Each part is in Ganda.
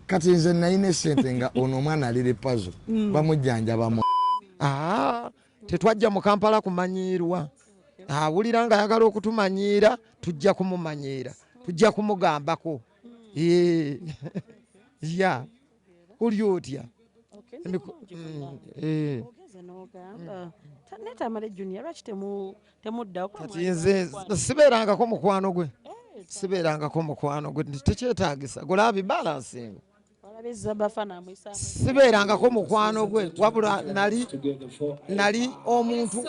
Kati nze nalina esente nga ono omwana alire pazo bamujjanjaba mu Ah, tetwajja mu Kampala kumanyiirwa. Awulira nga ayagala okutumanyiira, tujja kumumanyiira, tujja kumugambako. Eh, ya oli otya? Eh. Ogenze n'ogamba naye Tamale Junior, lwaki temuddawo? Kati nze sibeerangako mukwano gwe, sibeerangako mukwano gwe, tekyetaagisa gulabi balancing. Sibeerangako mukwano gwe, wabula nali omuntu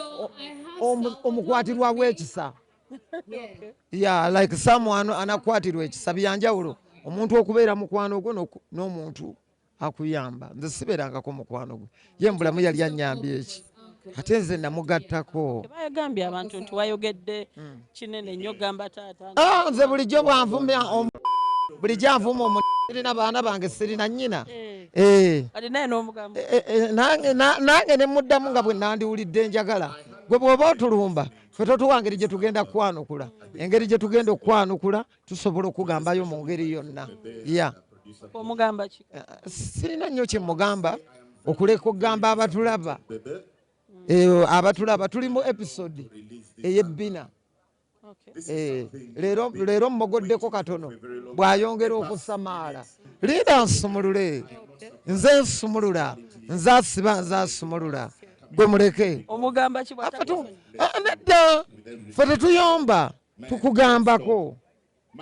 omukwatirwa w'ekisa. Yeah, like someone anakwatirwa ekisa. Byanjawulo omuntu okubeera mukwano gwe n'omuntu akuyamba. Nze sibeerangako mukwano gwe, ye mbulamu yali annyambye eki, ate nze namugattako. Bayagambye abantu nti wayogedde kinene nnyo, gamba taata. Ah, nze bulijjo bwanvumya, bulijjo anvuma omu, sirina baana bange, sirina nnyina. Eh. Kati naye n'omugamba. Eh, eh, nange ne muddamu nga bwe nandiwulidde njagala. Gwe bw'oba otulumba, ffe totuwa ngeri gye tugenda kukwanukula. Engeri gye tugenda okukwanukula, tusobola okugambayo mu ngeri yonna ya. Omugamba ki? Sirina nnyo kye mugamba okuleka okugamba abatulaba. Abatulaba, tuli mu episode ey'ebbina. Leero mmogoddeko katono, bw'ayongera okusamaala, linda nsumulule. Nze nsumulula, nze asiba, nze asumulula, gwe muleke. Omugamba ki? Ah, nedda, ffe tetuyomba, tukugambako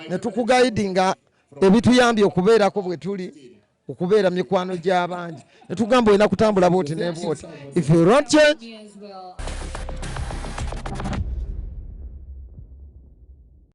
ne tukuguidinga ebituyambye okubeerako bwe tuli, okubeera mikwano gy'abangi, ne tugamba olina kutambula bwoti ne bwoti. If you don't change Me as well.